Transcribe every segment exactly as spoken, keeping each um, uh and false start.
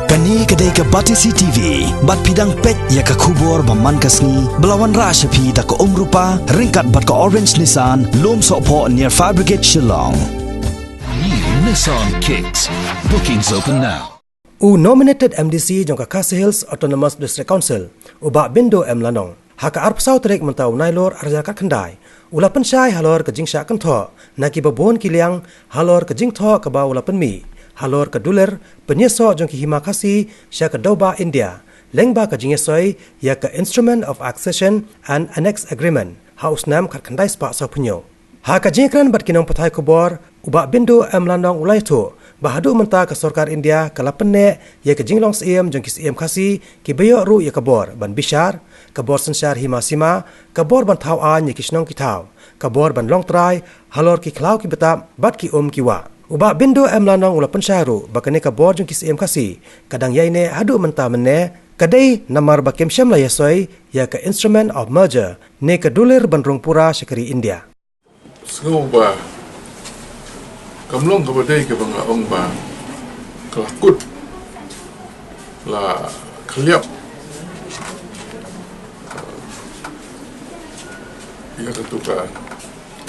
Kane ka dei ka Batesi T V, bad phi dang peit ïa ka khubor ba man ka sngi, ba la wanrah sha phi da ka Umrupa, ryngkat bad ka Orange Nissan, Lumsohphoh near Fire Brigade Shillong. New Nissan Kicks. Bookings open now. U nominated M D C jong ka Khasi Hills Autonomous District Council, u Bah Bindo M Lanong, ha ka arphew saw tarik mynta u Nailur arhajar khatkhyndai, u la pynshai halor ka jingshah kynthoh na kiba bun ki liang halor ka jingthoh kaba u la pynmih halor ka dulir pynïasoh jong ki hima Khasi sha ka dewbah India, lyngba ka jingïasoi ïa ka Instrument of Accession and Annex Agreement ha u snem khatkhyndai spah sawphew hynñiew. Ha ka jingïakren bad ki nongpathai khubor, u Bah Bindo M Lanong u la ïathuh ba haduh mynta ka sorkar India ka la pynneh ïa ka jinglong syiem jong ki syiem Khasi kiba ïoh ruh ïa ka bor ban bishar, ka bor synshar hima sima, ka bor ban thaw aiñ ïa ki shnong ki thaw, ka bor ban long trai halor ki khlaw ki btap bad ki um ki wah. U Bah Bindo M Lanong u la pynshai ruh ba kane ka bor jong ki syiem Khasi ka dang ïaineh haduh mynta mynne, ka dei namar ba kim shym la ïasoi ïa ka Instrument of Merger ne ka dulir ban rung pura sha ka ri India. Sngew ba kam long kaba dei kaba nga ong ba ka la kut, la khliap ïa katu ka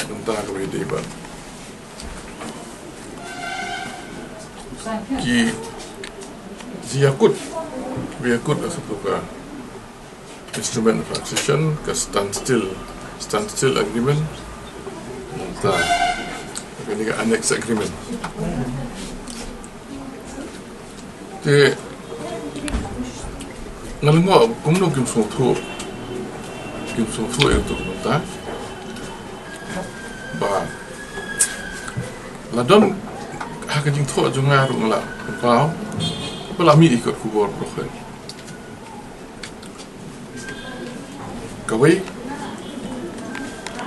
bynta kaba dei ban ki jingïakut, ba ïakut ïa katu ka Instrument of Accession, ka standstill, standstill agreement, mynta kane ka annex agreement. Te nga la ong kumno kim sngewthuh, kim sngewthuh ïa katu ka bynta. Ba la don ha ka jingthoh jong nga ruh nga la pynpaw ba la mih ïa ka khubor baroh. Kawei,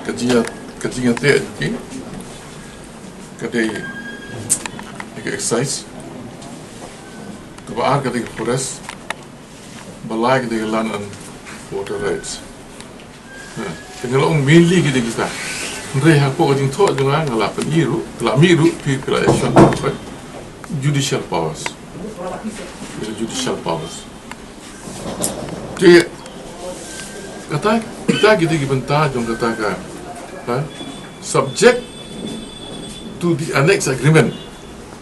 ka jingïa, ka jingïateh jong ki, ka dei ka excise. Kaba ar ka dei ka forest. Ba lai ka dei ka land and water rights. Ha, te nga la ong mainly ki dei kita. Hynrei hapoh ka jingthoh jong nga, nga la pyni ruh, ka la mih ruh, phi, phi la ïa shon ruh, judicial powers. Judicial powers. Te kata, kita ki dei ki bynta jong kata ka, ha? Subject to the annex agreement.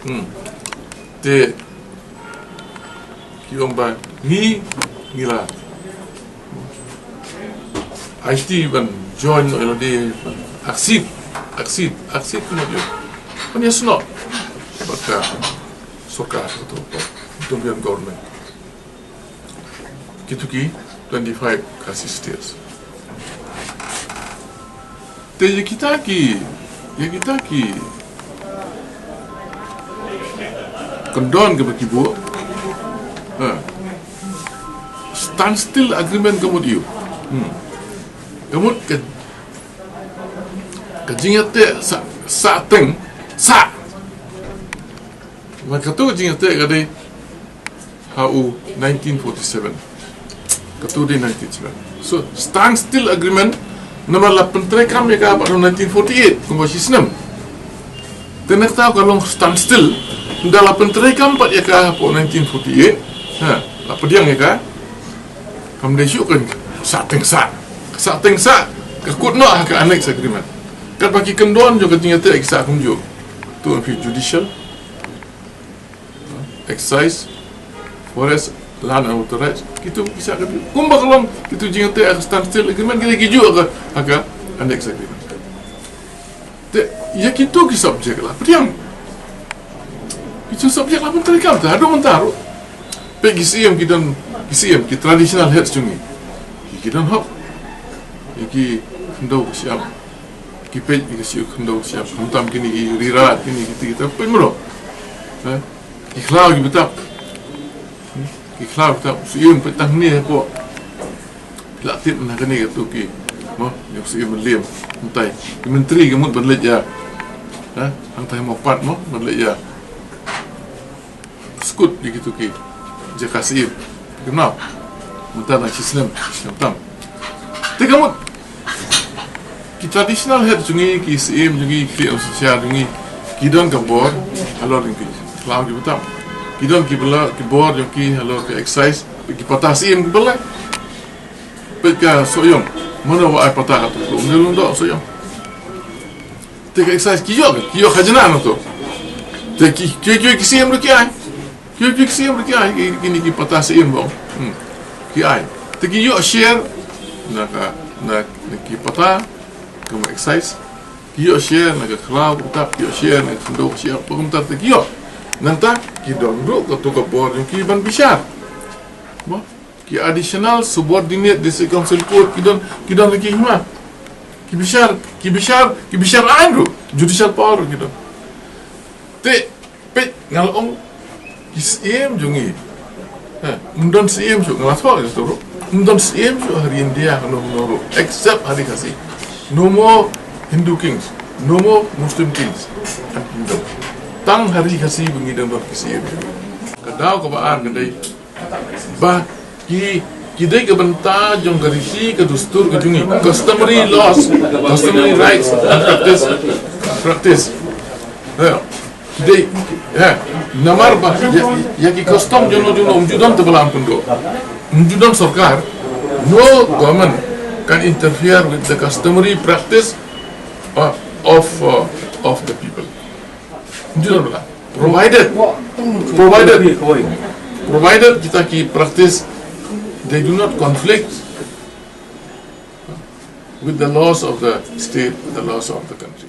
Hmm. Te ki ong ba ngi, ngi la aiti ban join noh ïa lade, ban accede, accede, accede kumno ïa, ban ïasnoh bad ka sorkar, kata ka Dominion Government. Kitu ki twenty-five Khasi Hills State. Te ïa kita ki, ïa kita ki kyndon kiba ki buh. Ha. Standstill agreement ka mut ïa u. Hmm. Ka mut ka, ka jingïateh sah, sah teng, sah. Bad katu ka jingïateh ka dei ha u nineteen forty-seven. Katu dei nineteen seven. So, standstill agreement, namar la pyntreikam ïa ka pat ha u nineteen forty-eight, kumba shi snem. Te nangta ka long standstill, ynda la pyntreikam pat ïa ka ha u nineteen forty-eight, ha, la pdiang ïa ka, kam dei shuh kan, sah teng sah. Sah teng sah, ka kut noh ha ka annex agreement. Katba ki kyndon jong ka jingïateh ki sah kumjuh. Tu phi judicial, excise, forest, land and water rights, kitu ki sah ka, kumba ka long, kitu jingïateh ha ka standstill agreement, kita ki juh ha ka, ha ka annex agreement. Te ïa kitu ki subject la pdiang. Kitu subject la pyntreikam, te haduh mynta ruh. Peit ki syiem ki don, ki syiem ki traditional heads jong ngi. Ki, ki don hok. Ïa ki khyndew ka shyiap. Ki peit ïa ka shyiap, khyndew ka shyiap. Khamtam kine ki rirat, kine ki ti, kita peit mano. Eh? Ki khlaw ki btap. Ki khlaw ki btap. Syiem peit tang ne hapoh. Phi la tip na kane katu ki, mo, ïa u syiem ban leit mynta. Ki myntri ki mut ban leit ïa, ha, hangtai mo pat mo ban leit ïa skud ïa kitu ki jaka syiem. Ki mut mynta na shi snem, shi snem tam. Te ka mut ki traditional head jong ngi, ki syiem jong ngi, ki khlieh synshar jong ngi, ki don ka bor halor jong ki khlaw ki btap. Ki don ki bala, ki bor jong ki halor ka excise, ki patta Syiem ki bala. Peit ka Sohiong. Mano ba ai patta ha tu? Ym don, Sohiong. Te ka excise ki ïoh, ki ïoh khajna na tu. Te ki, ki, ki, ki Syiem ruh ki ai. Ki, ki, ki Syiem ruh ki ai, ki, kine ki patta Syiem ba. Hmm. Ki ai. Te ki ïoh share na ka, na, na ki patta, ka excise. Ki ïoh share na ka khlaw, kumta, ki ïoh share na ka khyndew, share, kumta te ki ïoh. Nangta, ki don ruh kato ka bor jong ki ban bishar. Mo? Ki additional subordinate district council court, ki don, ki don ki hima. Ki bishar, ki bishar, ki bishar aiñ ruh, judicial power ruh ki don. Te, peit, nga la ong, ki Syiem jong ngi. Ha, ym don Syiem shuh, nga la thoh ïa tu ruh. Ym don Syiem shuh ha ri India, hano hano ruh. Except ha ri Khasi. No more Hindu kings. No more Muslim kings and kingdom. Tang ha ri Khasi ba ngi dang don ki Syiem. Ka daw kaba ar ka dei ba ki, ki dei ka bynta jong ka riti ka dustur ka jong ngi. Customary laws, customary rights and practice, practice. Ha. Ki dei, ha. Namar ba ïa, ïa ki custom jong no jong no ym ju don te ba la pynduh. Ym ju don sorkar. No government can interfere with the customary practice, uh, of, uh, of the people. Ym ju don ba la. Provided, provided, provided kita ki practice, they do not conflict with the laws of the state, with the laws of the country.